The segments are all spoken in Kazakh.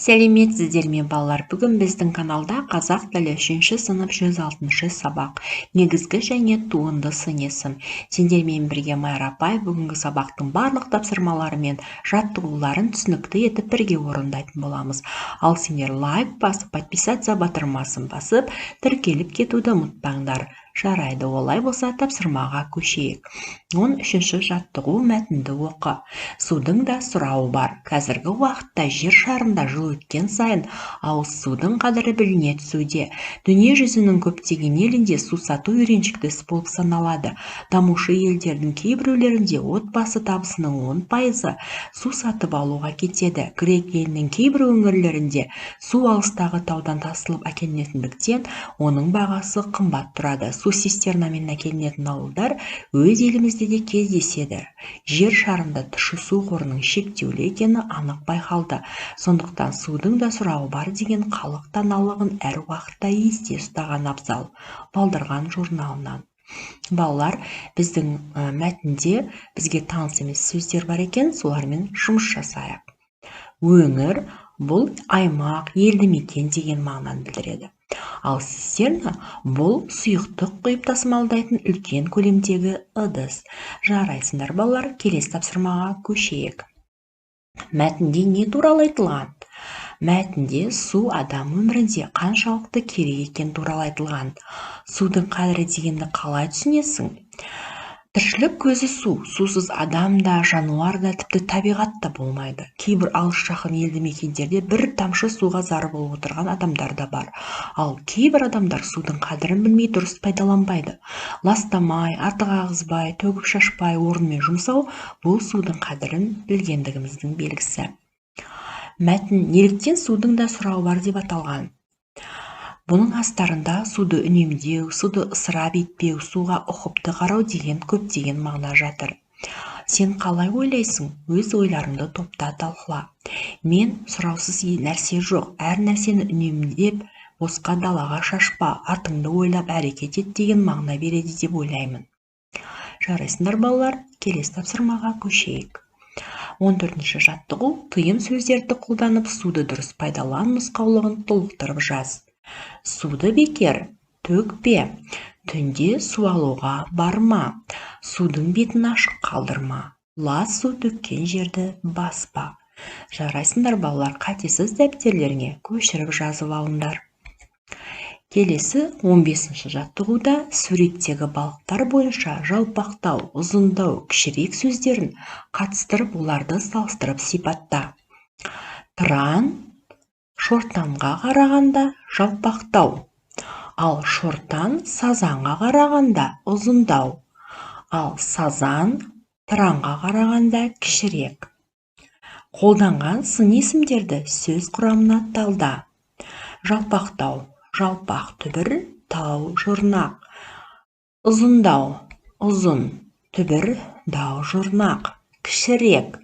Сәлеметсіздер ме, балалар! Бүгін біздің каналда қазақ тілі 3-ші сынып 106-шы сабақ. Негізгі және туынды сын есім. Сендермен бірге Майра апай бүгінгі сабақтың барлық тапсырмалары мен жаттығуларын түсінікті етіп бірге орындайтын боламыз. Ал сендер лайк басып, подписаться батырмасын басып, тіркеліп кетуді ұмытпаңдар. Жарайды, олай болса тапсырмаға көшейік. 13-ші жаттығу, мәтінді оқы. Судың да сұрауы бар. Қазіргі уақытта жер шарында жыл өткен сайын ауыз судың қадірі біліне түсуде. Дүние жүзінің көптеген елінде су сату үйреншікті іс болып саналады. Дамушы елдердің кейбіреулерінде отбасы табысының 10%-ы су сатып алуға кетеді. Грек елінің кейбір өңірлерінде су алыстағы таудан тасылып әкелінетіндіктен, оның бағасы қымбат тұрады. Су цистернамен әкелінетін ауылдар өз елімізде де кездеседі. Жер шарында тұщы су қорының шектеулі екені анық байқалды. Сондықтан судың да сұрауы бар деген халық даналығын әр уақытта есте ұстаған абзал. Балдырған журналынан. Балалар, біздің мәтінде бізге таныс емес сөздер бар екен, солармен жұмыс жасайық. Өңір бұл аймақ, елді мекен деген мағынаны білдіреді. Ал цистерна бұл сұйықтық құйып тасымалдайтын үлкен көлемдегі ыдыс. Жарайсыңдар, балалар, келесі тапсырмаға көшейік. Мәтінде не туралы айтылған? Мәтінде су адам өмірінде қаншалықты керек екені туралы айтылған. Судың қадірі дегенді қалай түсінесің? Тіршілік көзі су. Сусыз адам да, жануар да, тіпті табиғат та болмайды. Кейбір алыс жақын елді мекендерде бір тамшы суға зар болып отырған адамдар да бар. Ал кейбір адамдар судың қадірін білмей дұрыс пайдаланбайды. Ластамай, артық ағызбай, төгіп шашпай орнымен жұмсау бұл судың қадірін білгендігіміздің белгісі. Мәтін неліктен судың да сұрауы бар деп аталған? Бұның астарында суды үнемдеу, суды ысырап етпеу, суға ұқыпты қарау деген көптеген мағына жатыр. Сен қалай ойлайсың? Өз ойларыңды топта талқыла. Мен сұраусыз нәрсе жоқ, әр нәрсені үнемдеп, босқа далаға шашпа, артыңды ойлап әрекет ет деген мағына береді деп ойлаймын. Жарайсыңдар, балалар, келесі тапсырмаға көшейік. 14-ші жаттығу, тыйым сөздерді қолданып, суды дұрыс пайдалан нұсқаулығын толықтырып жаз. Суды бекер төкпе, түнде су алуға барма, судың бетін ашық қалдырма, лас су төккен жерді баспа. Жарайсыңдар, балалар, қатесіз дәптерлеріңе көшіріп жазып алыңдар. Келесі 15-ші жаттығуда суреттегі балықтар бойынша жалпақтау, ұзындау, кішірек сөздерін қатыстырып, оларды салыстырып сипатта. Тыран шортанға қарағанда жалпақтау, ал шортан сазанға қарағанда ұзындау, ал сазан тыранға қарағанда кішірек. Қолданған сын есімдерді сөз құрамына талда. Жалпақтау, жалпақ түбір, тау жұрнақ. Ұзындау, ұзын түбір, дау жұрнақ. Кішірек,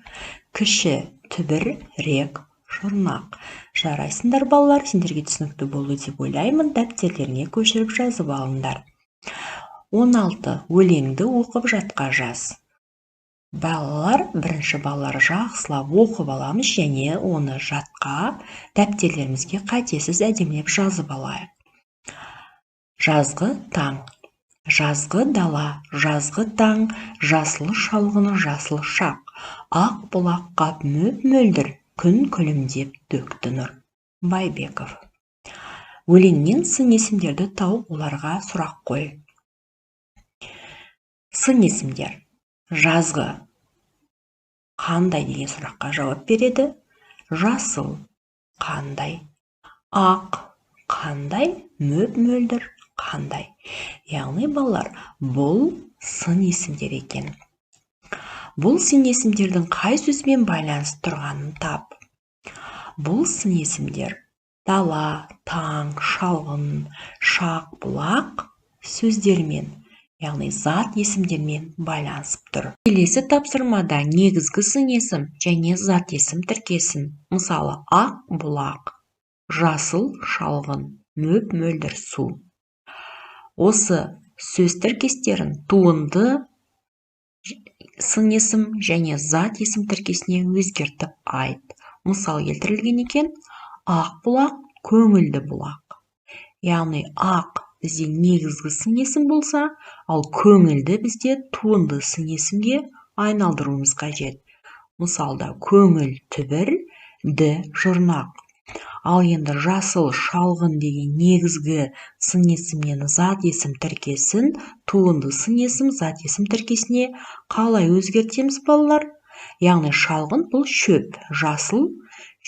кіші түбір, рек жұрнақ. Жарайсыңдар, балалар, сендерге түсінікті болды деп ойлаймын. Дәптерлеріңе көшіріп жазып алыңдар. 16. Өлеңді оқып жатқа жаз. Балалар, бірінші балалар жақсылап оқып аламыз және оны жатқа дәптерлерімізге қатесіз әдемілеп жазып алайық. Жазғы таң. Жазғы дала, жазғы таң, жасыл шалғыны жасыл шақ. Ақ бұлаққа мөп-мөлдір, күн күлімдеп төкті нұр. Байбеков. Өлеңнен сын есімдерді тауып, оларға сұрақ қой. Сын есімдер. Жазғы қандай деген сұраққа жауап береді. Жасыл қандай, ақ қандай, мөп-мөлдір қандай. Яғни, балалар, бұл сын есімдер екен. Бұл сын есімдердің қай сөзбен байланысып тұрғанын тап. Бұл сын есімдер дала, таң, шалғын, шақ, бұлақ сөздермен, яғни зат есімдермен байланысып тұр. Келесі тапсырмада негізгі сын есім және зат есім тіркесін. Мысалы, ақ бұлақ, жасыл шалғын, мөп-мөлдір су. Осы сөз тіркестерін туынды сын есім және зат есім тіркесіне өзгертіп айт. Мысал келтірілген екен. Ақ бұлақ, көңілді бұлақ. Яғни ақ бізде негізгі сын есім болса, ал көңілді бізде туынды сын есімге айналдыруымыз қажет. Мысалда көңіл түбір, ді жұрнақ. Ал енді жасыл шалғын деген негізгі сын есімнен зат есім тіркесін туынды сын есім зат есім тіркесіне қалай өзгертеміз, балалар? Яғни шалғын бұл шөп, жасыл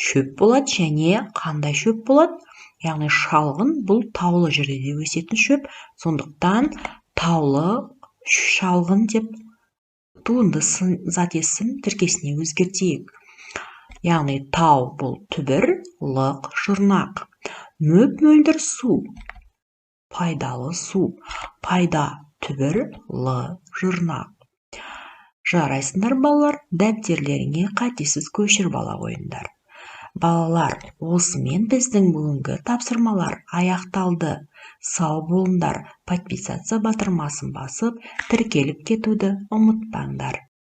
шөп болады және қандай шөп болады? Яғни шалғын бұл таулы жерде де өсетін шөп, сондықтан таулы шалғын деп туынды зат есім тіркесіне өзгертейік. Яғни тау бұл түбір, лық жұрнақ. Мөп-мөлдір су, пайдалы су, пайда түбір, лы жұрнақ. Жарайсыңдар, балалар, дәптерлеріңе қатесіз көшіріп ала қойыңдар. Балалар, осымен біздің бүгінгі тапсырмалар аяқталды. Сау болыңдар, подписаться батырмасын басып, тіркеліп кетуді ұмытпаңдар.